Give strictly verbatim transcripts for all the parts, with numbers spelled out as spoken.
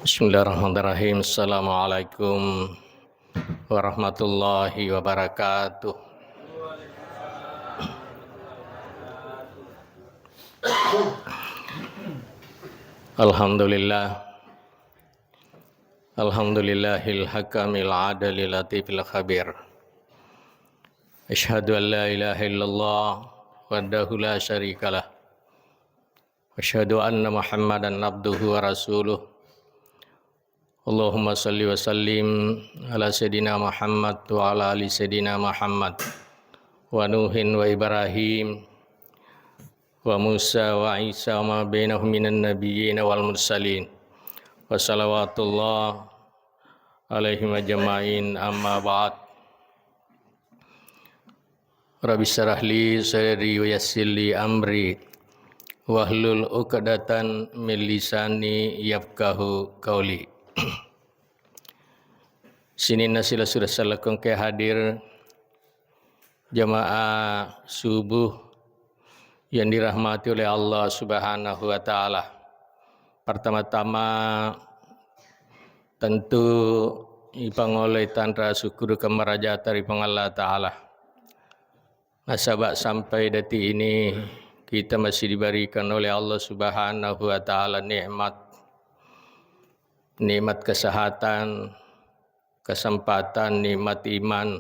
Bismillahirrahmanirrahim. Assalamualaikum warahmatullahi wabarakatuh. Alhamdulillah. Alhamdulillahil hakamil adlil latifil khabir. Asyhadu an la ilaha illallah wahdahu la syarikalah. Asyhadu anna Muhammadan abduhu wa rasuluh. Allahumma salli wa sallim ala Sayyidina Muhammad wa ala ali Sayyidina Muhammad wa Nuhin wa Ibrahim wa Musa wa Isa wa ma bainahum minan nabiyyin wal mursalin. Wa salawatullah alaihim ajma'in, amma ba'd. Rabbi syrah li sadri wa yassir li amri wahlul uqdatan min lisani yafqahu qauli. Sininna sila sudah salakong ke hadir jamaah subuh yang dirahmati oleh Allah Subhanahu wa Ta'ala. Pertama-tama, tentu ipangoloi tanra syukur kemarajata ri Puang Allah Ta'ala. Nasaba sampai detik ini kita masih diberikan oleh Allah Subhanahu wa Ta'ala nikmat, nikmat kesehatan, kesempatan, nikmat iman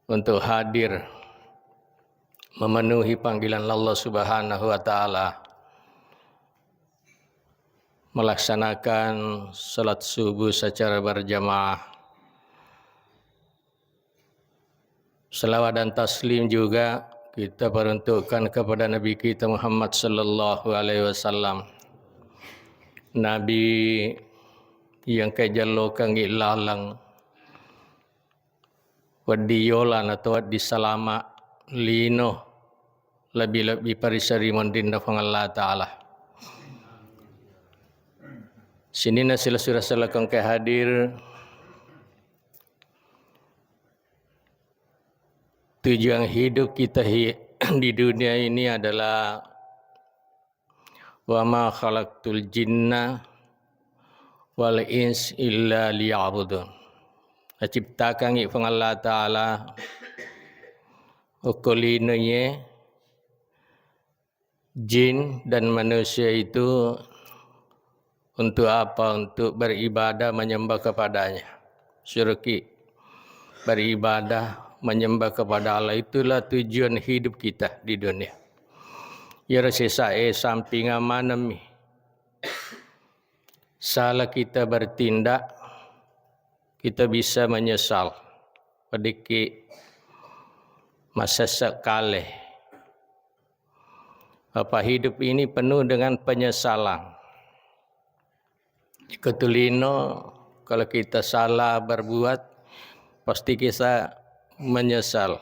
untuk hadir memenuhi panggilan Allah Subhanahu wa Ta'ala, melaksanakan salat subuh secara berjamaah. Salawat dan taslim juga kita peruntukkan kepada Nabi kita Muhammad sallallahu alaihi wasallam. Nabi yang kejallokangi laleng wedding yola atau wedding salama lino, lebih-lebih parisari monrinna Puang Allah Ta'ala. Sininna sila sudah salakong ke hadir, tujuan hidup kita hi- di dunia ini adalah wa ma khalaqtul jinna wal ins illa liya'budun. Naciptakangngi Puang Allah Ta'ala okko linoe jin dan manusia itu untuk apa? Untuk beribadah, menyembah kepadanya. Suruki beribadah, menyembah kepada Allah. Itulah tujuan hidup kita di dunia. Iyaro sesa e sampinga maneng mi. Salah kita bertindak, kita bisa menyesal. Pediki masesek kale. Apa hidup ini penuh dengan penyesalan. Jika tulino, kalau kita salah berbuat, pasti kita menyesal.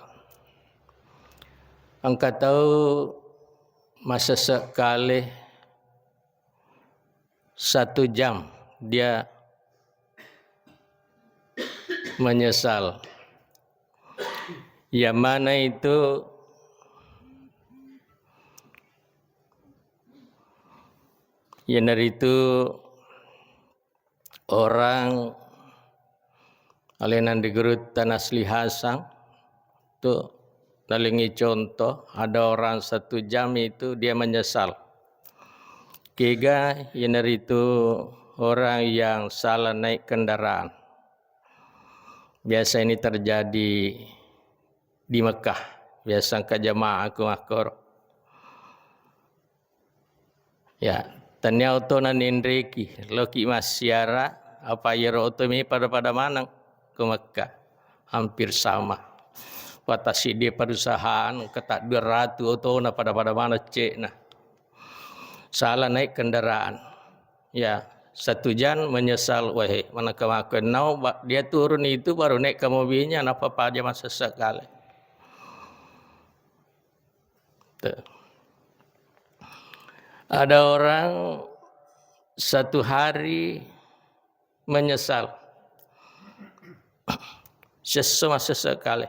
Engka tau masesek kale satu jam dia menyesal. Yang mana itu iyanaritu orang alena di guru Tanasli Hasang tu nalingi contoh, ada orang satu jam itu dia menyesal. Kega iyanaritu orang yang salah naik kendaraan. Biasa ini terjadi di Mekah. Biasa engka jamaah aku makkoro. Ya, tania otona nenreki, loki massiara, apa iyaro oto mi pada-pada maneng ke Mekah. Hampir sama. Watasi dia perusahaan, kata dua ratus otona pada-pada maneng cekna. Salah naik kendaraan. Ya, satu jam menyesal, wah, mana kemakuan nau, ba- dia turun itu baru naik ke mobilnya, napa paja masesek kale. Tuh. Ada orang satu hari menyesal. Sesso masesek kale.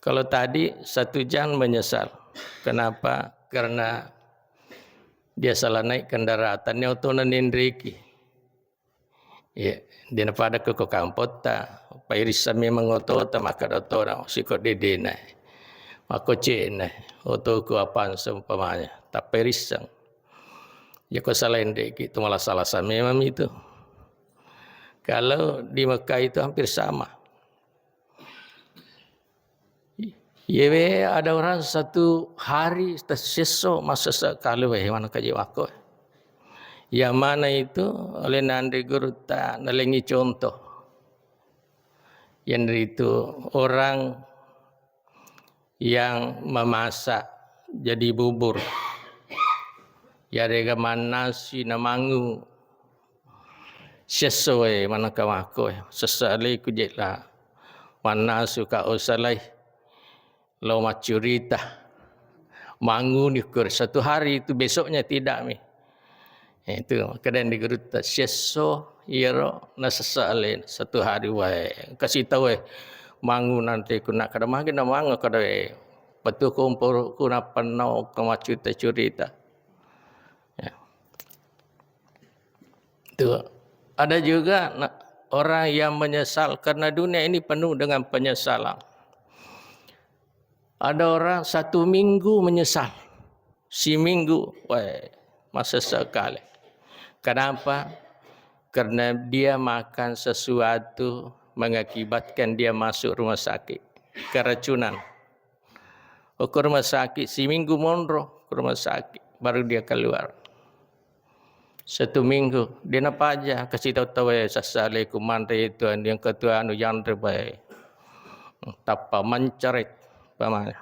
Kalau tadi satu jam menyesal. Kenapa? Karena Dia salah naik kendaraan, tannia otona nenreki. Iya, dena pada ko, ko kampotta, pairissang memang otota, makkeda otona, siko dedena. Makko cena, otoku Avanza umpamanya, tappairissang. Ya ko salah enreki, itu malah salah memang itu. Kalau di Mekah itu hampir sama. Yewe ada orang satu hari tesesso masessa kale we mana kaji wako. Yang mana itu oleh nandri gurutta nalengi contoh. Yang itu orang yang memasak jadi bubur. Yarega mannasi namangu. Siesso e manengka makko e, sessa alaiku jella mannasu ka osalai lo maccurita. Manguni ukur satu hari itu, besoknya tidak mi. Itu kedeng di gurutta siesso iyaro nasessa alena satu hari wae. Kasih tahu e mangu nanti kuna kada magi namang kada e. Betul kumpul kuna penau ke maccurita-curita. Ya. Tuh, ada juga na-, orang yang menyesal karena dunia ini penuh dengan penyesalan. Ada orang satu minggu menyesal, si minggu, weh, masa sekali. Kenapa? Karena dia makan sesuatu mengakibatkan dia masuk rumah sakit, keracunan. Oh, ke rumah sakit, si minggu monro ke rumah sakit, baru dia keluar. Satu minggu, dia napaja, kasih tahu tahu, eh, sassale ku manre itu, yang ketua anu yanre bae. Tappa mencret, paman.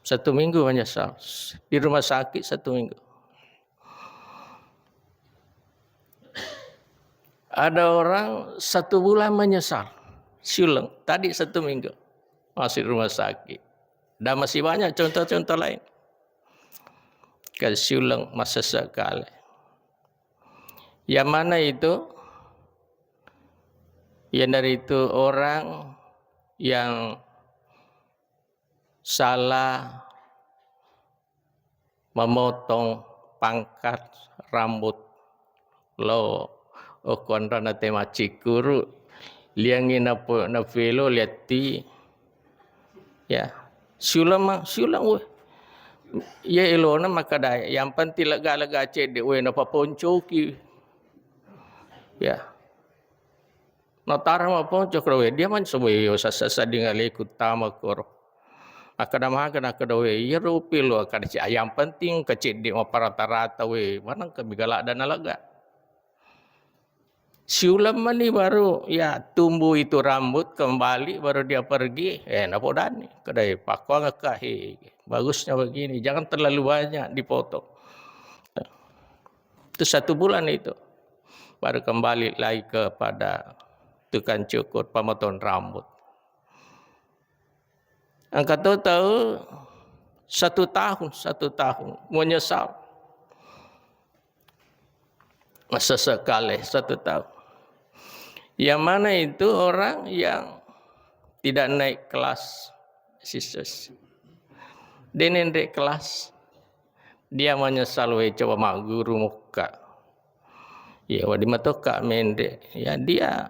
Satu minggu menyesal. Di rumah sakit satu minggu. Ada orang satu bulan menyesal. Siuleng. Tadi satu minggu. Masih rumah sakit. Dan masih banyak contoh-contoh lain. Ke siuleng masa sekali. Yang mana itu? Yang dari itu orang yang salah memotong pangkat rambut lo okkonrona te macikkuru liangi napo-, napelo liatti. Ya, siuleng ma-, siuleng we. Ya elona makkeda, yang penting lega-lega cedde we napaponcoki. Ya. Natara maponco koro we, dia man sobo yo sasa-, sading aleku tama koro. Akkeda maga nakkeda we, iyaro upillu akkeda ci-, yang penting kecedde maparata-rata we, maneng kami galak dan lega. Siuleng mani baru ya tumbuh itu rambut kembali, baru dia pergi, eh napodani, kedai pakuang ka, he, bagusnya begini, jangan terlalu banyak dipotong. Itu satu bulan itu. Baru kembali lagi kepada tukang cukur, pemotong rambut. Engka to tau satu tahun, satu tahun menyesal. Masa sekali satu tahun. Yang mana itu orang yang tidak naik kelas. Sisus. Dia naik kelas. Dia menyesal, we, coba magguru mukka. Ya, wadi matoka mende. Ya, dia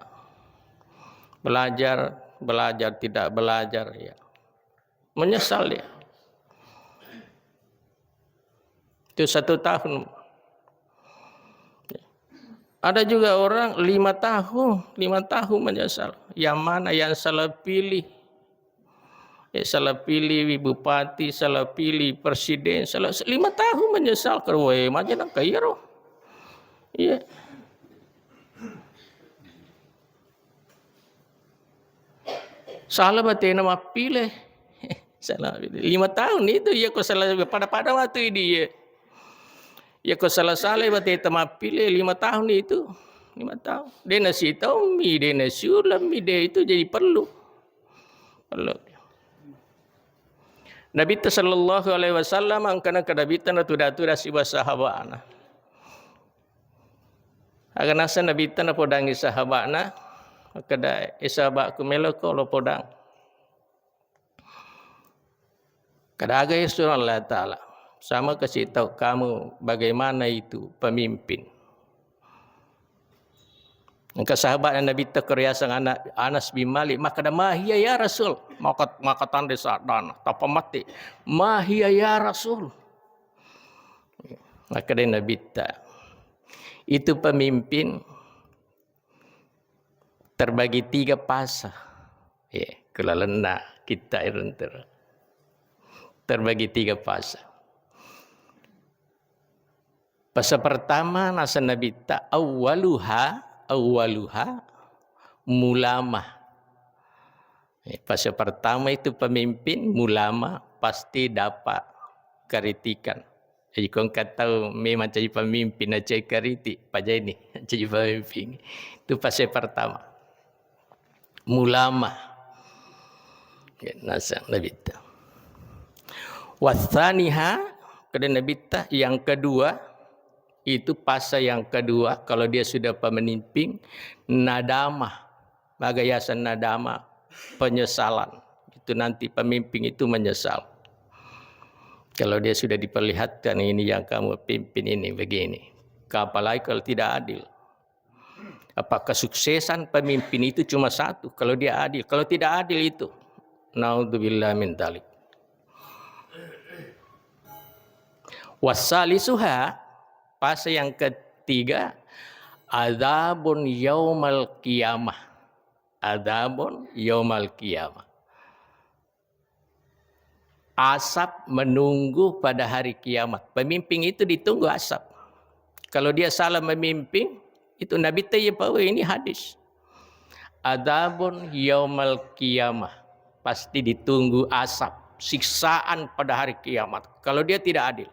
belajar, belajar, tidak belajar, ya. Menyesal dia. Itu satu tahun. Ada juga orang lima tahun, lima tahun menyesal. Yang mana yang salah pilih? Eh, salah pilih bupati, salah pilih presiden, salah, lima tahun menyesal ke we, maja nang kaya ro. Iya. Salah batena mappile. Salah pilih. Lima tahun itu, iya, ko salah pada-pada waktu ini, iya. Iya, ko salah-salah bateta mappile lima tahun itu. Lima tahun. Dena sitaummi, dena siulammi, de itu jadi perlu. Perlu. Nabitta sallallahu alaihi wasallam angkana kadabitta natuda-tuda siba sahabana. Aga naseng Nabitta napodangi sahabana, makkeda, "Eh, sahabatku, meloko lo podang." Kadaga Yesu Allah Ta'ala. Sama kasih tahu kamu bagaimana itu pemimpin. Engka sahabat Nabitta koriaseng anak Anas bin Malik, makkeda, "Ma hiya ya Rasul?" Maka, maka tande sadana, tappa mate. "Ma hiya ya Rasul?" Makkeda Nabitta, itu pemimpin terbagi tiga fase. Ya, kulalenna kita iruntur. Terbagi tiga fase. Fase pertama, nasa Nabitta, awwaluha, awwaluha, mulama. Eh, fase pertama itu pemimpin, mulama, pasti dapat kritikan. Jadi, ko engka tau memang jadi pemimpin, na cai kritik, pajaini, jadi pemimpin. Itu fase pertama. Mulama. Ya, nasa Nabitta. Wasaniha, kede Nabitta, yang kedua, itu fase yang kedua, kalau dia sudah pemimpin, nadamah. Maga yaseng nadamah, penyesalan. Itu nanti pemimpin itu menyesal. Kalau dia sudah diperlihatkan, "Ini yang kamu pimpin ini begini." Apalagi kalau tidak adil. Apa kesuksesan pemimpin itu cuma satu? Kalau dia adil. Kalau tidak adil itu, naudzubillah min dzalik. Wasalisuha, fase yang ketiga, adzabun yaumal qiyamah. Adzabun yaumal qiyamah. Asap menunggu pada hari kiamat. Pemimpin itu ditunggu asap. Kalau dia salah memimpin, itu Nabitta iya pawe, ini hadis. Adzabun yaumal qiyamah. Pasti ditunggu asap, siksaan pada hari kiamat. Kalau dia tidak adil.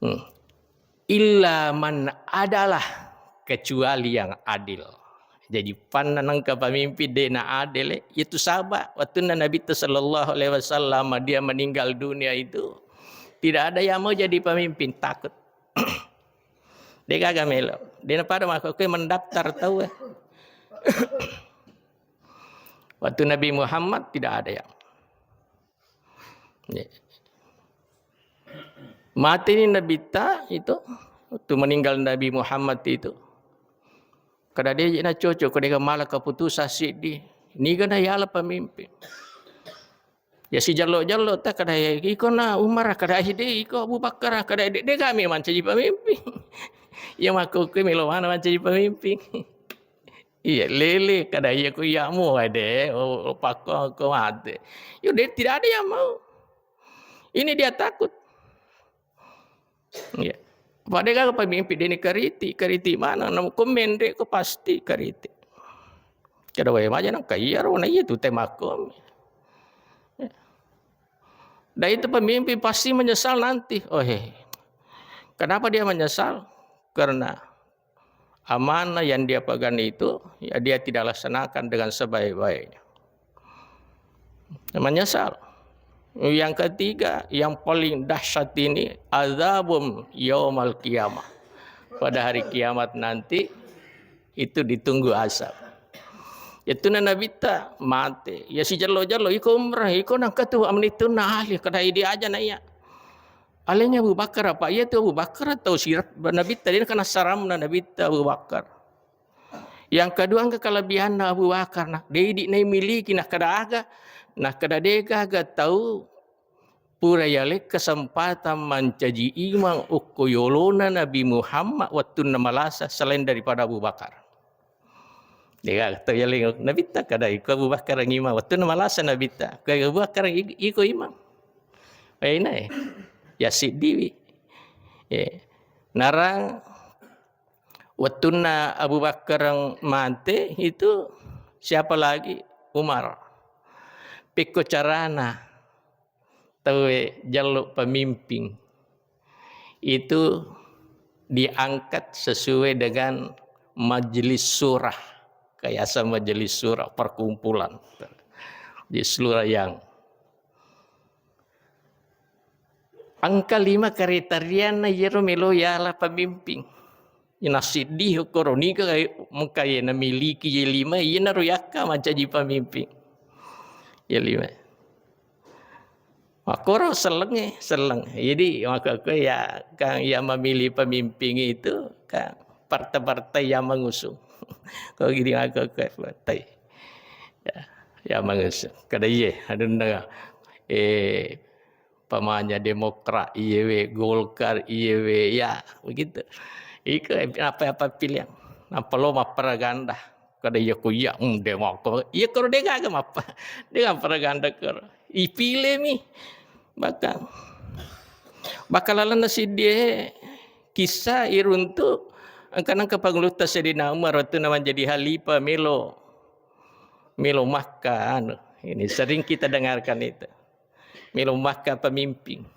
Hmm. Illa man adalah, kecuali yang adil. Jadi, panna nengka pemimpin de na adil, itu sahabat. Waktunna Nabitta sallallahu alaihi wasallam dia meninggal dunia itu, tidak ada yang mau jadi pemimpin, takut. De gaga melo. De na pada mako kowe mendaftar tau, eh. Waktu Nabi Muhammad tidak ada yang. Ya. Mati ni Nabitta itu, waktu meninggal Nabi Muhammad itu. Kada de na cocok, kada mala keputusan siddi. Niga na yala pemimpin. Ya sijallo-jallo ta, kada iko na Umar, kada de iko Abu Bakar, kada de, de kami mancaji pemimpin. Ya mako kowe melo mana mancaji pemimpin. Iya, lele, kada iya ku iya mu, ade, oh, pakko, ko mate. Yo, de, tidak ada yang mau. Ini dia takut. Iya. Padahal pemimpin ini kritik, kritik mana? Namu komen de ko pasti kritik. Kada wae maja nang kaya ro, na iya tu te makkom. Ya. Dan itu pemimpin pasti menyesal nanti. Oh, he. Kenapa dia menyesal? Karena amanah yang dia pegang itu, ya, dia tidak laksanakan dengan sebaik-baiknya. Menyesal. Yang ketiga, yang paling dahsyat ini, azabum yaumal qiyamah. Pada hari kiamat nanti, itu ditunggu azab. Itu na Nabitta mate. Ya sijallo-jallo, iko umrah, iko nangka tu amnitunna ahli, kada idi aja na iya. Alenya Abu Bakar apa? Iya tu Abu Bakar tau sirap Nabitta, de na kana saramna Nabitta Abu Bakar. Yang kedua, engka kelebihanna Abu Bakar, na de idi na miliki, na kada aga, na kada de gaga tau pura yaleng kesempatan mancaji imang okko yolona Nabi Muhammad wettunna malasa selain daripada Abu Bakar. De gaga tau yaleng Nabitta, kada iko Abu Bakar imang wettunna malasa Nabitta. Ko Abu Bakar i-, iko imang. Wainna, eh. Ya siddiwi. Eh. Narang wettunna Abu Bakar mate itu siapa lagi? Umar. Pekko carana tauwe jallo pemimpin itu diangkat sesuai dengan majelis surah, kayasa majelis surah perkumpulan di seluruh yang engka lima kriterianna iyaro melo yala pemimpin. Ina siddi okoro niga mengka ye namiliki ye lima, iyanaro yakka mancaji pemimpin. Ye lima. Makkoro sellengnge, selleng. Jadi, makkokko ya, kan ya memilih pemimpin itu, kan partai-partai yang mengusung. Ko gini makkokko partai. Ya, yang mengusung. Kada iye, adunna, eh, pamanya Demokrat, iye we, Golkar, iye we, ya, begitu. Iko apa-apa pilihan. Nappa lo mapparaganda. Kada iya ko iya, mm, de mako. Iya koro de gaga mappa. De gaga paraganda koro. Ipile mi. Bakal. Bakal lalenna siddi e kisah iruntu engka nengka pangulutta Sayyidina Umar waktu na manjadi khalifah melo, melo Makkah anu. Ini sering kita dengarkan itu. Melo Makkah pemimpin.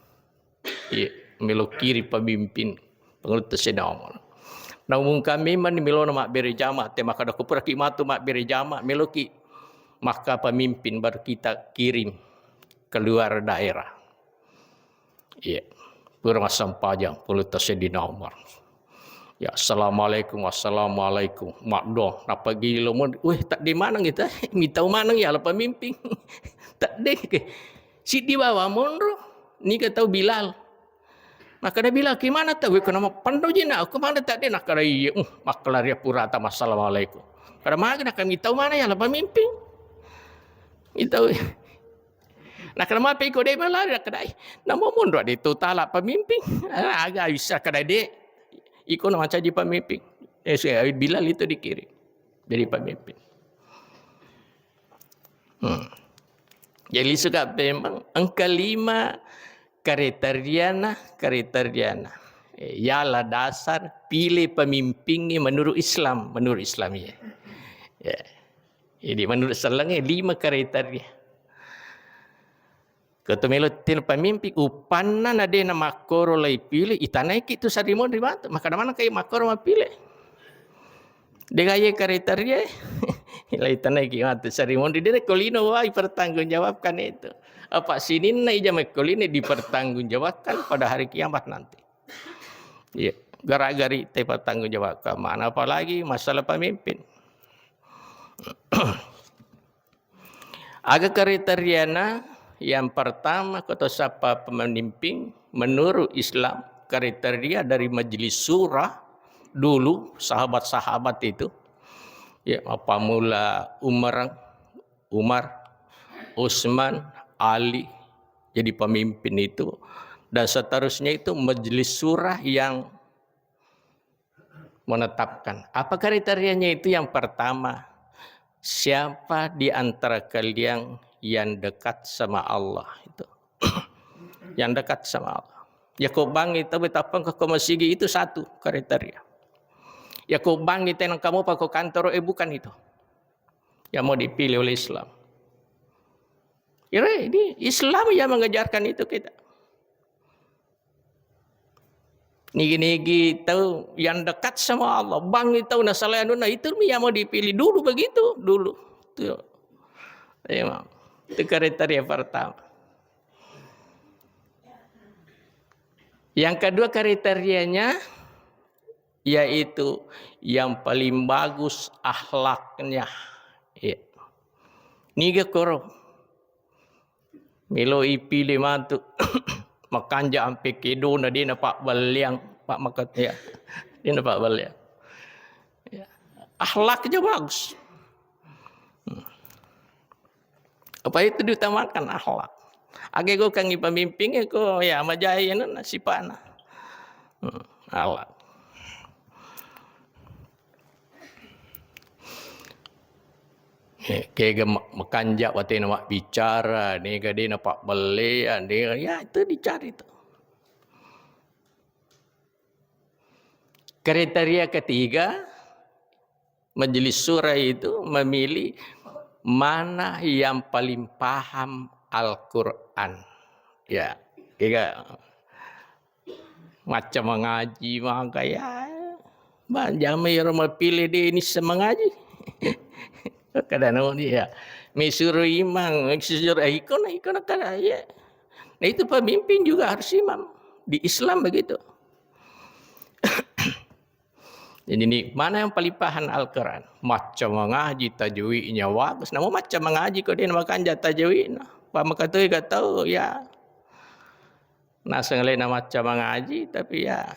Iya, melo kiri pemimpin. Pangulutta Sayyidina Umar. Naumum kami mani melona mabbere jama, te makkada ko puraki matu mabbere jama, meloki Makkah pemimpin baru kita kirim keluar daerah. Iya. Pura massempajang pangulutta Sayyidina Umar. Ya, assalamualaikum, assalamualaikum. Maddo, nappa gilo mun, weh, tadde maneng kita, mitau maneng ya, la pemimpin. Tadde ke. Siddi bawang monro, niga tau Bilal. Makkada Bilal, ke mana tau, weh, kena mapando jina, aku mana tadde, nakkada iya, uh, makkalaria purata, assalamualaikum. Kada magi, nakkada mitau mana ya, la pemimpin. Mitau. Nakkada mape iko de malari, nakkada, eh, namo monro de tu tala pemimpin. Ah, aga bisa kada de. Iko na mancaji pemimpin. Eh, si Bilal itu dikirim jadi pemimpin. Hmm. Jadi suka memang engka lima kriteriana, kriteriana. Eh, yala dasar pilih pemimpin menurut Islam, menurut Islam ya. Ya. Jadi menurut sellengnge lima kriteria. Ko to melo til pemimpin, uppanna na de na makkoro lai pilih, itanaiki tu sarimonri matu. Makkada maneng kai makkoro mappile. De gaye kriteria, lai tanaiki matu sarimonri. De ko lino wai pertanggungjawabkan itu. Apa sininna ija mekko lino dipertanggungjawabkan pada hari kiamat nanti. Iya, gara-gari te pertanggungjawabkan. Mana apalagi masalah pemimpin. Aga kriteriana, yang pertama, ko to sappa pemimpin menurut Islam, kriteria dari Majelis Syura dulu, sahabat-sahabat itu, ya, apamula Umar, Umar, Utsman, Ali jadi pemimpin itu, dan seterusnya itu Majelis Syura yang menetapkan. Apa kriterianya itu? Yang pertama, siapa di antara kalian yang dekat sama Allah? Itu. Yang dekat sama Allah. Ya ko bangi tapi tapang ke masigi itu satu kriteria. Ya ko bangi tenang kamu apa ko kantor, eh, bukan itu. Yang mau dipilih oleh Islam. Ya, ini Islam yang mengajarkan itu kita. Nigi-nigi tau yang dekat sama Allah, bangi tau na salai anunna, itu mi yang mau dipilih dulu begitu, dulu. Tuh. Memang. Itu kriteria pertama. Yang kedua kriterianya yaitu yang paling bagus akhlaknya. Iya. Niga koro. Melo ipile matu. Makanja ampe kedona de na pabballeang, Pak Makat, ya. De na pabballeang. Ya. Akhlaknya bagus. Hmm. Apa itu diutamakan akhlak? Age ko kangi pemimpin ko ya majai na sipana. Hmm, akhlak. Eh, kega ma-, makanja watena mabbicara, nega de napabbelleang, nega, ya, itu dicari tuh. Kriteria ketiga, Majelis Syura itu memilih mana yang paling paham Al-Quran. Ya, kega macca mangaji maka ya. Ba, jama iyaro mapile de nisseng mangaji. Kada no dia. Misuru imang, misuru, eh, iko na, iko na kada, ya. Nah, itu pemimpin juga harus imam. Di Islam begitu. Jadi, ini mana yang paling paham Al-Quran? Macca mangaji tajwidnya bagus. Namun macca mangaji ko de makanja tajwidna. Apa makatui gak tahu ya. Naseng le namacca mangaji, tapi ya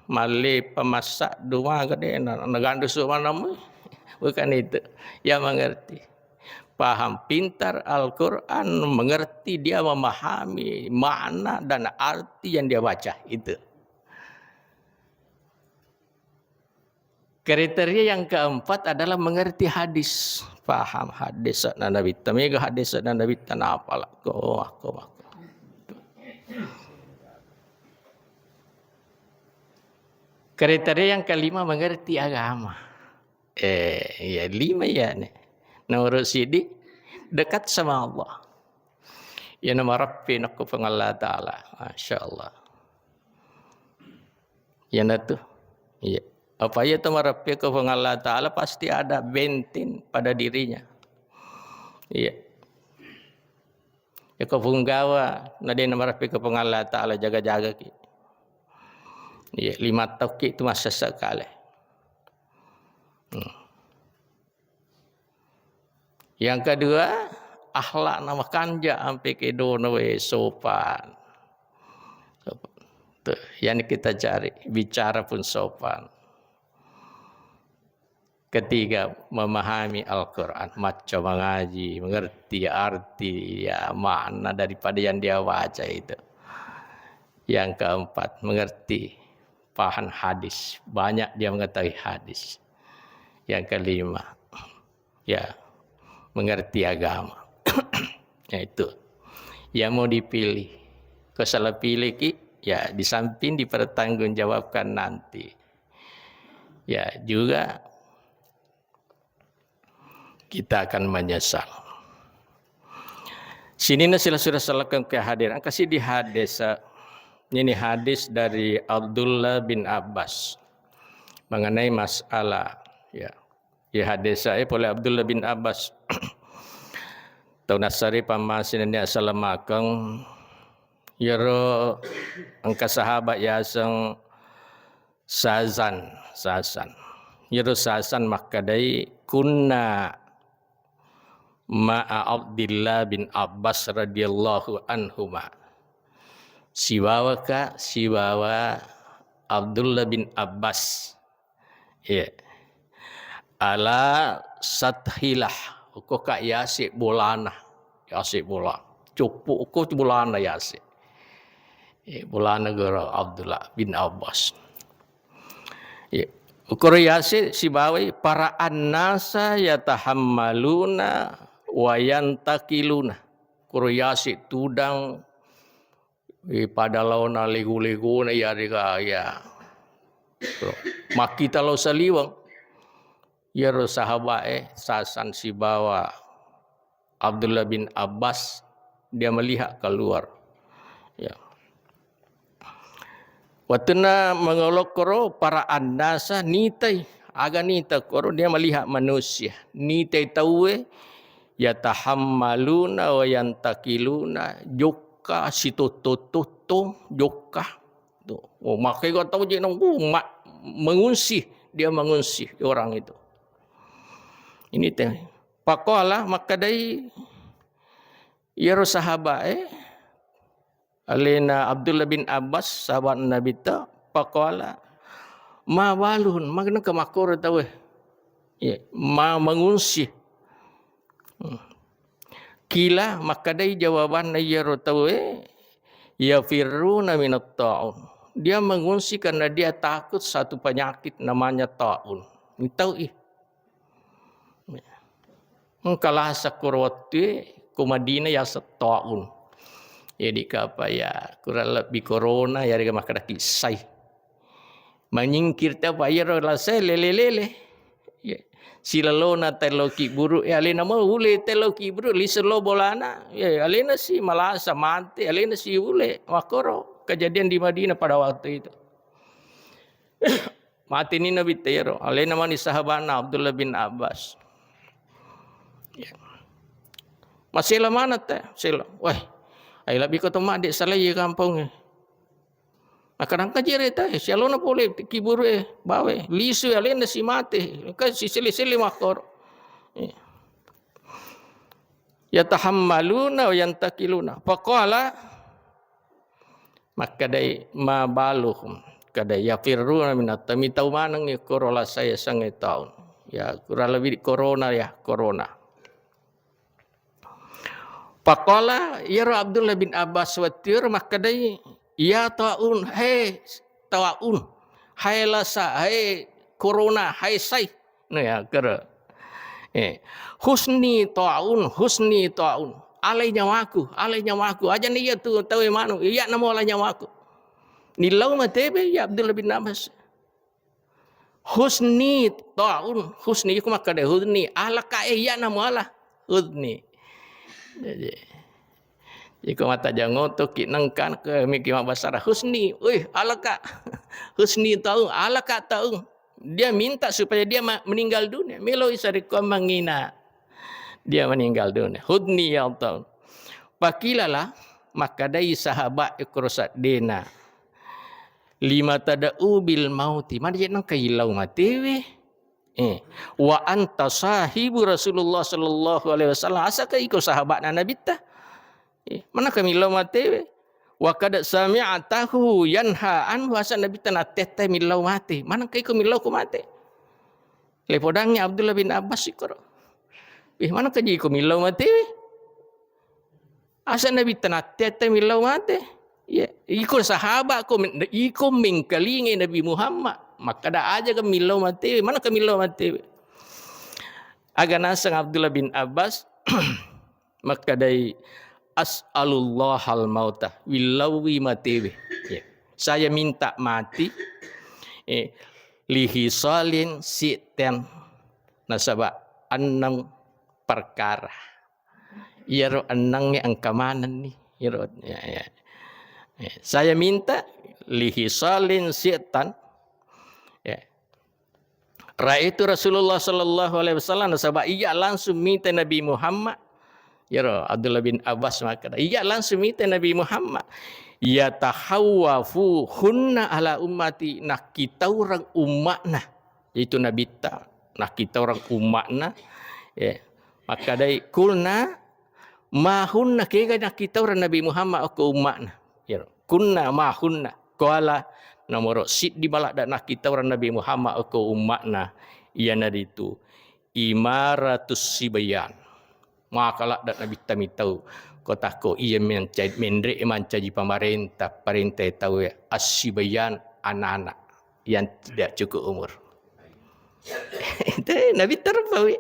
malle pamassa duma gede na, nagandu su manamui. Bukan itu. Ya mengerti. Paham pintar Al-Quran, mengerti, dia memahami makna dan arti yang dia baca. Itu. Kriteria yang keempat adalah mengerti hadis. Paham hadis na Nabi. Tamiga hadis na Nabi, tanapa lah. Ko, ko, ko. Kriteria yang kelima, mengerti agama. Eh, iya, lima ya nih. Nomor sidi, dekat sama Allah. Ya, nama Rabbi nakku Puang Allah Ta'ala. Masya Allah. Ya, nah tuh. Iya. Apa iya tuh marapi ke Puang Allah Ta'ala, pasti ada bentin pada dirinya. Iya. Ya, ko punggawa, na de' namarapi ke Puang Allah Ta'ala, jaga-jaga ki. Iya, lima tau ki tu massessa kale. Hmm. Yang kedua, akhlak na makanja ampe kedona we sopan. Sopan. Tuh, yang kita cari, bicara pun sopan. Ketiga, memahami Al-Quran, macca mangaji, mengerti arti, ya, makna daripada yang dia baca itu. Yang keempat, mengerti, paham hadis, banyak dia mengetahui hadis. Yang kelima, ya, mengerti agama. Ya, itu. Ya, mau dipilih. Kau salah pilih ki, ya, di samping dipertanggungjawabkan nanti. Ya, juga kita akan menyesal. Sini na sila sudah salahkan kehadiran. Kasih di hadis, eh, ini hadis dari Abdullah bin Abbas mengenai masalah, ya. Ya, hadis saya oleh Abdullah bin Abbas. Tau nassari pammasina ni asalamakeng, yero engka sahabat yaseng Sazan, Sazan. Yero Sazan makkadai, "Kunna ma'a Abdillah bin Abbas radhiyallahu anhuma." Sibawaka, sibawa Abdullah bin Abbas. Iya. Ala sathilah, uko ka yase bolana. Yase bola. Coppo uko bolana yase. Eh, bolana goro Abdullah bin Abbas. Iya. Ukoro yase sibawai para annasa yatahammaluna wa yantakiluna. Ukoro yase tudang, eh, pada laona lego-legona yarega, ya. Makkita lao saliweng. Yaro sahabae Sazan sibawa Abdullah bin Abbas, dia melihat keluar. Ya. Wettunna mangolokkoro para annasa nitai, aga nita koro, dia melihat manusia. Nitai tauwe, yatahammaluna wa yantakiluna, jokka sitotto-totto, jokka. Tuh. Oh, makanya kau tahu je nunggu ma-, mengungsi, dia mengungsi orang itu. Ini teh. Pakola makkadai iyaro sahabae, alena Abdullah bin Abbas, sahabat Nabi ta, pakola, "Ma balun, magna ke makkoro tauwe?" Iya, ma-, mengungsi. Hmm. Kila makkadai jawabanna iyaro tauwe, "Yafirruna minat ta'un." Dia mengungsi karena dia takut satu penyakit namanya ta'un. Mitau ih. Engka lasa koro wettue ko Madinah yaseng ta'un. Jadi kapa ya kurang lebih corona ya, rega makkada kissai. Manyingkir te apa iyaro lasai lele-lele. Ya. Silalona tello kiburu, ya, alena mau ule tello kiburu, lisu lo bolana, ya, alena si malasa mate, alena si ule, makkoro kejadian di Madinah pada waktu itu. Mate ni Nabi tero, alena mani sahabatna Abdullah bin Abbas. Ya. Masela mana te? Sela. Wah, ai lebih kau temade salai kampongnge. Nakadangka jere tae, sialona pole kiburu e, bawe, lisu alena si mate, engka si sele-sele makkoro. Iya. Yatahammaluna wa yantakiluna. Faqala, Makkedai, "Ma baluhum?" Kada, "Yafirruna minat taun." Mitau maneng koro lasa yasengnge taun. Ya, kurang lebih corona ya, corona. Faqala, iyaro Abdullah bin Abbas wettuero makkedai, "Ya taun, he taun, hai lasa, hai corona, hai sai." No ya, kero. Eh, "Husni taun, husni taun." Alai nyawaku, alai nyawaku. Aja na iya tu tauwe manu, iya namo ala nyawaku. Nillau matewe ya Abdullah bin Abbas. "Husni taun, husni." Iku makkeda husni, alaka e iya namo ala. Husni. Jadi, iko mata jangoto ki nengkan ke miki mabbasara husni. Wih, alaka. Husni taun, alaka taun. Dia minta supaya dia ma-, meninggal dunia. Melo isarikko mangina. Dia meninggal dunia. Hudni ya Allah. Pakilalah, makkedai sahabat ikro saddena. "Lima tada'u bil mauti?" Mana je nengka illau matewe? Eh, "Wa anta sahibu Rasulullah sallallahu alaihi wasallam." Asaka iko sahabatna Nabitta? Eh, manakka millau matewe? "Wa qad sami'tahu yanha anhu," asa Nabitta nattettai millau mate. Manakka iko millau ko mate? Lepodangngi Abdullah bin Abbas ikoro. "Wih, manakka ji iko millau matewe?" Asa Nabitta nattettai millau mate. Ya, iko sahabat ko men-, iko mengkalingai Nabi Muhammad. Makkada aja ka millau matewe, manakka millau matewe? Aga naseng Abdullah bin Abbas, makkadai, "As'alullahal mauta," willauwi matewe. Ya. "Saya minta mati, eh, lihisalin sitten," nasaba enneng perkara. Iyaro ennengnge engka manenni. Iyaro, ya, ya. Eh, "Saya minta lihisalin sitten," ya. "Raitu Rasulullah sallallahu alaihi wasallam," nasaba iya langsung mita Nabi Muhammad. Iyaro Abdullah bin Abbas makkeda, iya langsung mita Nabi Muhammad. "Yatahawwafu hunna ala ummati," nakkitaureng ummakna. Itu Nabitta. Nakkitaureng ummakna. Ya. Makkadai, "Kulna ma hunna," kega nakkitaureng Nabi Muhammad okko ummakna. Iyaro. "Kunna ma hunna." Kuala nomoro siddi maladda nakkitaureng Nabi Muhammad okko ummakna, iyanaritu imaratus sibayan. Maka ladda Nabitta mitau, kotakko iya menca-, menre mancaji pamarenta, parenta tau assibayan anak-anak yang tidak cukup umur. Te, Nabitta rupawi.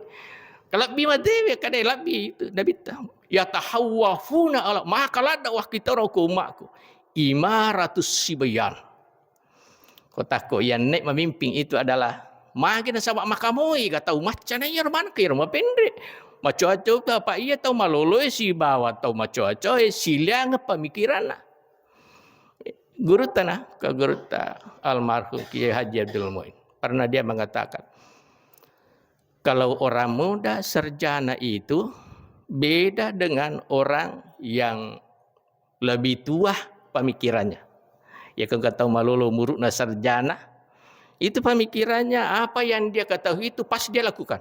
Kalabbi matewe, kadai labbi itu Nabitta. "Yatahawwafuna ala," maka ladda wakkitaureng ko ummakku. "Imaratus sibayan." Kotakko iyanne mamimping itu adalah magi nasaba makamoi ga tau macca na iyaro maneng iyaro mapenre. Macoa-coa apa iya tau maloloe sibawa tau macoa-coae siliangeng pamikiranna. Gurutta na, ke gurutta almarhum Kiai Haji Abdul Muin. Pernah dia mengatakan, kalau orang muda sarjana itu beda dengan orang yang lebih tua pemikirannya. Ya, kan kata malolo muru'na sarjana, itu pemikirannya apa yang dia ketahui itu pasti dia lakukan.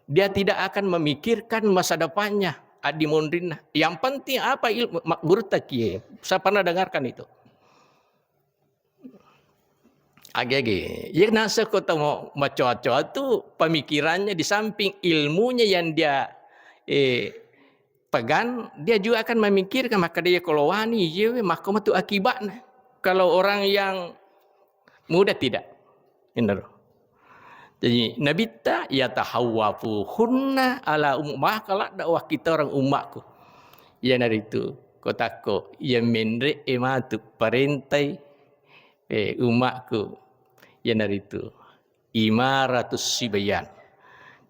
Dia tidak akan memikirkan masa depannya, addi monrinna. Yang penting apa ilmu, ma-, gurutta kie. Saya pernah dengarkan itu. Age-age, iya naseng ko tau macoa-coa tu pemikirannya di samping ilmunya yang dia, eh, pegang, dia juga akan memikirkan, makkeda iya ko lowani, iya we, makko matu akibatna. Kalau orang yang muda tidak. Inaro. Jadi, Nabitta, "Yatahawwafuhunna ala um-," maka ladda wakkitaureng ummakku. Iyanaritu, kotakko, iya menre e matu parentai, eh, ummakku. Iyanaritu, imaratus sibayan.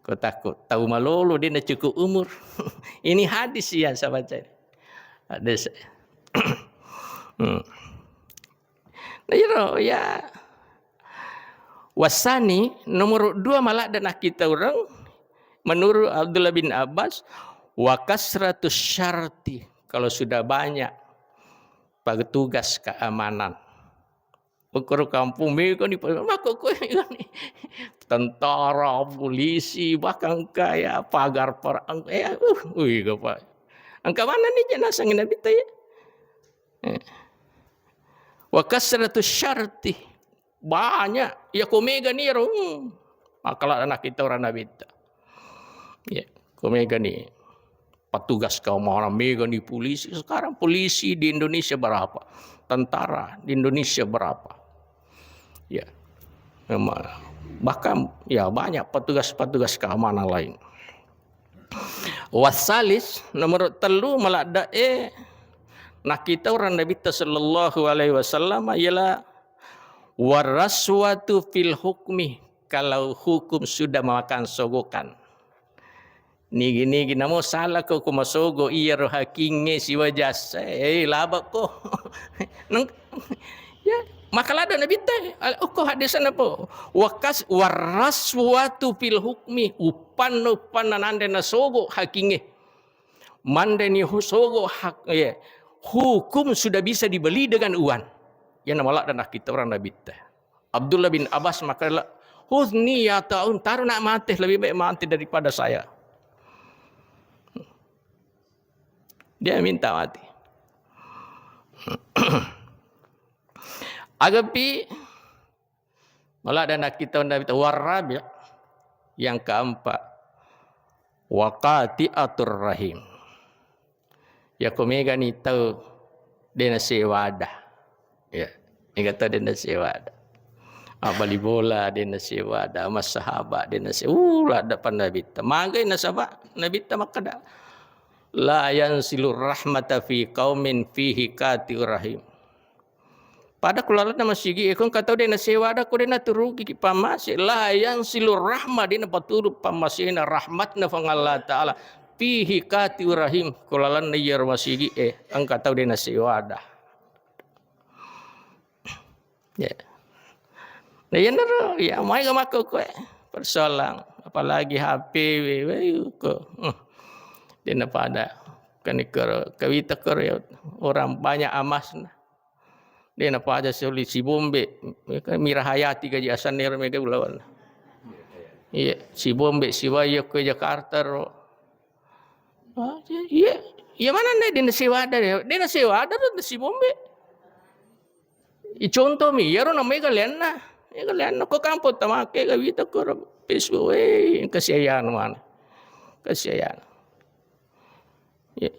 Kotakko, tau malolo de na cukup umur. Ini hadis yang saya baca. Hadis. Hmm. Nah, iyaro, ya. Wasani, nomor dua maladda nakkitaureng, menurut Abdullah bin Abbas, wa kasratus syarti, kalau sudah banyak petugas keamanan. Ukur kampung mega ni, mako ko ni. Tentara, polisi, bahkan kaya pagar perang, ya, uh, ui, gapa. Engka mana ni je naseng Nabitta ya? Eh. Wa kasratu syarti, banyak. Ya, ko mega ni ro, hmm, makala anak kita orang Nabitta. Ya, ko mega ni petugas keamanan, mega ni polisi. Sekarang polisi di Indonesia berapa? Tentara di Indonesia berapa? Ya. Memang. Bahkan, ya, banyak petugas-petugas keamanan lain. Wasalis, nomor tellu, maladda e, nakita orang Nabitta sallallahu alaihi wasallam, ialah waraswatu fil hukmi, kalau hukum sudah memakan sogokan. Nigi-nigi namo salah ko, ko masogo iyaro hakingnge siwa jasa, eh, laba ko. Neng-, ya, maka lada Nabitta, al-, okko hadisna po. Wakas-, waraswatu fil hukmi, uppanna, uppanna nande nasogo hakingnge. Mande ni hu-, sogo hak, ya, hukum sudah bisa dibeli dengan uang. Ya, namaladda nakita orang Nabitta. Abdullah bin Abbas makkeda, "Hudni ya Ta'un, taruh nak mati, lebih baik mati daripada saya." Dia minta mati. Agapi, maladda nakita Nabitta, warabi, yang keempat, waqati'atur rahim. Yako mega ni tau de nasewada. Ya, mega tau de nasewada. Abbali bola de nasewada, massahaba de nase-, uh, ladda pa Nabitta. Magai nasaba Nabitta makkeda, "La yansilur rahmata fi qaumin fihi qati'ur rahim." Pada kulalenna masigi e, ko engka tau de nasewada, ko de naturuki ki pammase, la yansilur rahma, de napaturu pammasena rahmatna Puang Allah Ta'ala. Fihi qati'ur rahim, kulalenna iyaro masigi e, engka tau de nasewada. Ya. Nah, iyanaro, ya, maega makkokkoe persoalan, apalagi H P we, we, ko. Hmm. De napada, kan ikkoro, kawita koro ya, orang banyak amasna. De napaja soli si Bombe, Mira Hayati gaji asenna ero mega ulawan. Iya, si Bombe, si Wayo ke Jakarta ro. Ah, iya, iya mana nih de nasewada, de nasewada ro si Bombe. I contoh mi, iyaro na mega lenna, mega lenna. Ko kampung tamake ga wita ko ro Facebook, eh, kasiayan mana, kasiayan. Ya.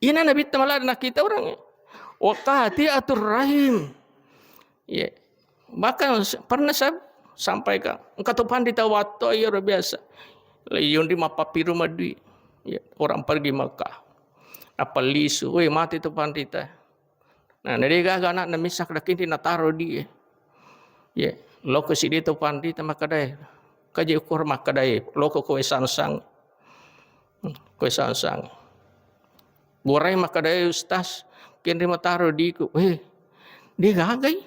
Ina Nabitta malah nakita orang. Wa qati'atur rahim. Ya. Bahkan s-, pernah saya sampaikan, engka to pandita watto iya luar biasa. Layun di mappapiru madui. Ya, orang pergi Mekah. Apa lisu, weh, mati to pandita. Nah, na de gaga anakna missa dakkinte nataro di e. Ye, loko siddi to pandita makkadae. Kaje ukur makkadae, loko koe sangsang. Hmm, koe sangsang. Gorai makkadae, "Ustaz, kenre mataro diku." "Eh, de gagai."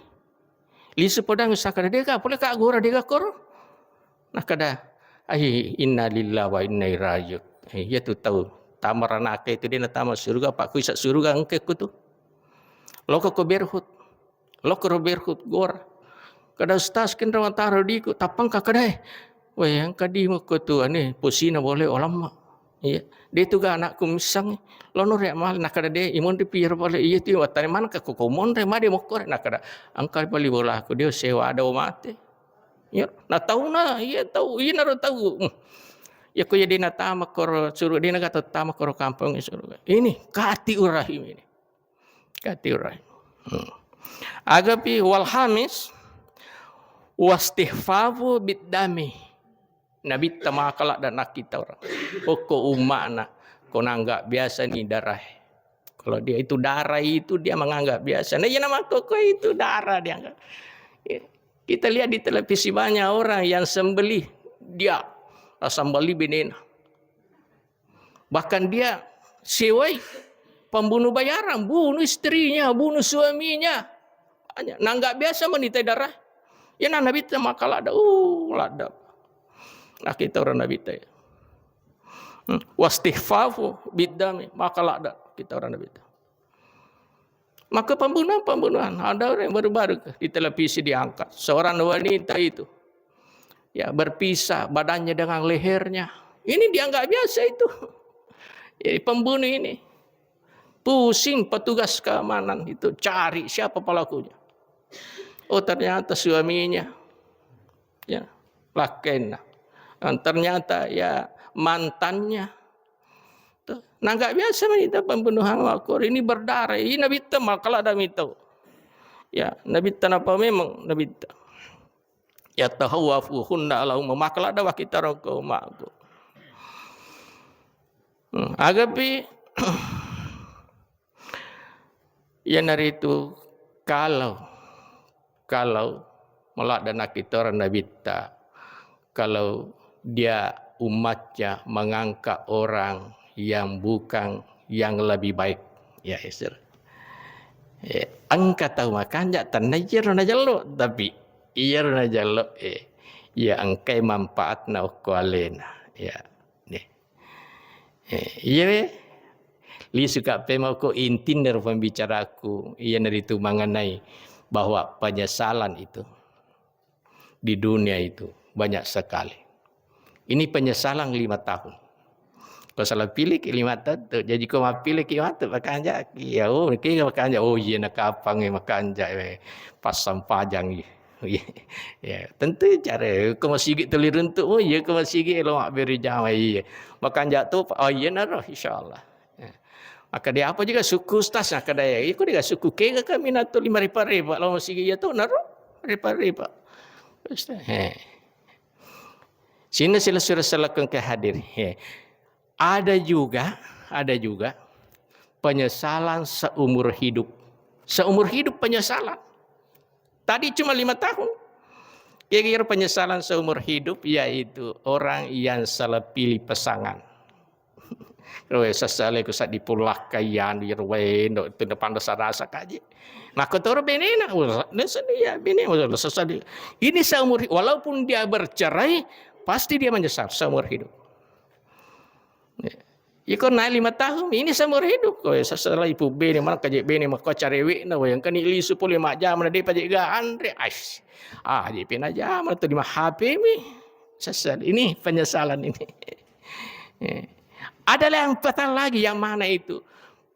Lisu podang ustaz kada, "De ga, pole ka gora de ga koro." Nakkeda, "Ai, inna lillahi wa inna ilaihi raji'un." Eh, iya tu tau tama ranaka itu de natama suruga, apa kuisa suruga engke ku tu. Loko ko berhut. Loko ro berhut gora. Kada ustaz kenro mataro diku, tappa engka kadae. Weh, engka di mukko tu ane posina bole olamma. Iya. De tu ga anakku missang. Lono re mal nakkeda de imonri piro pale iya tu wattane maneng ka ko monre made mokko re nakkeda engka pali bolaku de sewa ada mate. Ya, na tauna, iya tau, iya naro tau. Hmm. Ya ko ya de natama koro suruga, de nagato tama koro kampung suruga. Ini qati'ur rahim ini. Qati'ur rahim. Hmm. Agapi wal hamis wastihfafu biddami. Nabitta maka ladda nakkita orang. Okko umma'na, ko nanggap biasa ni darah. Kalau dia itu darah itu dia menganggap biasa. Nah, iya nama koko itu darah dianggap. Ya. Kita lihat di televisi banyak orang yang sembelih dia, ah, sembelih benena. Bahkan dia sewai pembunuh bayaran, bunuh istrinya, bunuh suaminya. Hanya nanggap biasa menita darah. Ya nah Nabitta maka ladda, uh, ladda. Nah kita orang Nabitta ya. Hmm. Wastihfafu biddami, maka ladda kita orang Nabitta. Maka pembunuhan-pembunuhan, ada orang yang baru-baru di televisi diangkat. Seorang wanita itu, ya, berpisah badannya dengan lehernya. Ini dianggap biasa itu. Jadi pembunuh ini. Pusing petugas keamanan itu cari siapa pelakunya. Oh, ternyata suaminya. Ya, lakkainna. Dan ternyata ya mantannya. Tuh. Nah, nggak biasa menita pembunuhan makor. Ini berdarah. Ini Nabitta makkala ada mito. Ya, Nabitta napa memang Nabitta. Ya tahawafuhunna Allahumma makkala ada wakita rokko makku. Hmm, agapi Iyanaritu kalau, kalau maladde' nakkitoro Nabitta, kalau dia umatnya mengangkat orang yang bukan, yang lebih baik. Ya, Isra. Eh, engka tau makanja' tenna iyaro najello, tapi iyaro najello, eh, iya engkai manfaatna okko alena. Ya. Nih. Eh, iya we. Lisuka' pemoko intinnaro pembicaraku, iyanaritu mengenai bahwa penyesalan itu di dunia itu banyak sekali. Ini penyesalan lima tahun. Ko salah pilih ki lima tahun tu, jadi ko mappilih ki matu makanja'. Iya, oh, ki makanja'. Oh, iya, nakapang makanja', eh, passang pajang, iya. Iya, tentu cara, ko masigi tuli runtu', oh, iya, ko masigi lo mabbere jama, iya. Makanja' tu, oh, iya, naro, insyaallah. Ya. Maka dia apa juga suku stas, maka dia, iko dia suku kega kami natu lima ripa-ripa, lo masigi iya tu, naro, ripa-ripa. Ustaz, he. Sini sila sudah selekeng ke hadir. He. Ada juga, ada juga penyesalan seumur hidup. Seumur hidup penyesalan. Tadi cuma lima tahun. Kira-kira penyesalan seumur hidup yaitu orang yang salah pilih pasangan. Roe sesale ku saddi pulakka yanu yero wendo tu depan rasa-rasa kaji. Maka toro benena, wala, nesa dia bene, wala, sesali. Ini seumur hi-, walaupun dia bercerai, pasti dia menyesal seumur hidup. Ya. Iko naik lima tahun, ini seumur hidup. Kowe sesala ipu bene, mana kaje bene, maka carewe na, wayang kani lisu pole majam na, dia paje ga andre, ais. Ah, dia pina jam tu lima H P mi. Sesal. Ini penyesalan ini. Eh. Ada yang fatal lagi, yang mana itu?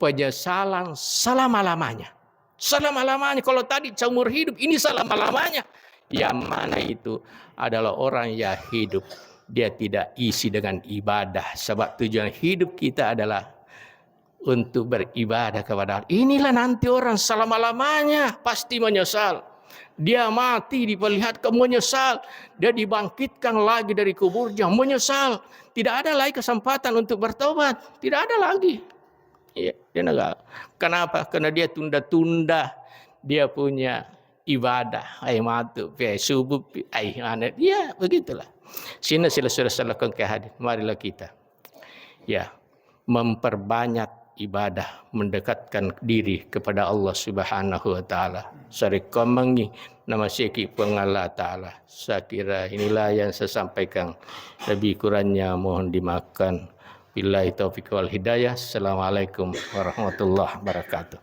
Penyesalan selama-lamanya. Selama-lamanya. Kalau tadi seumur hidup, ini selama-lamanya. Yang mana itu adalah orang yang hidup, dia tidak isi dengan ibadah. Sebab tujuan hidup kita adalah untuk beribadah kepada Allah. Inilah nanti orang selama-lamanya pasti menyesal. Dia mati diperlihatkan menyesal. Dia dibangkitkan lagi dari kuburnya menyesal. Tidak ada lagi kesempatan untuk bertobat. Tidak ada lagi. Iya, dia nggak. Kenapa? Karena dia tunda-tunda dia punya ibadah. Ai matu, pi, subuh, pi, ai, ane, ya begitulah. Sini sila sudah salahkan ke hadir. Marilah kita, ya, memperbanyak ibadah, mendekatkan diri kepada Allah Subhanahu wa Ta'ala. Sarekkoammengngi namaseki Puang Allah Ta'ala. Saya kira inilah yang saya sampaikan. Lebih kurangnya mohon dimaafkan. Billahi taufiq wal hidayah. Assalamualaikum warahmatullahi wabarakatuh.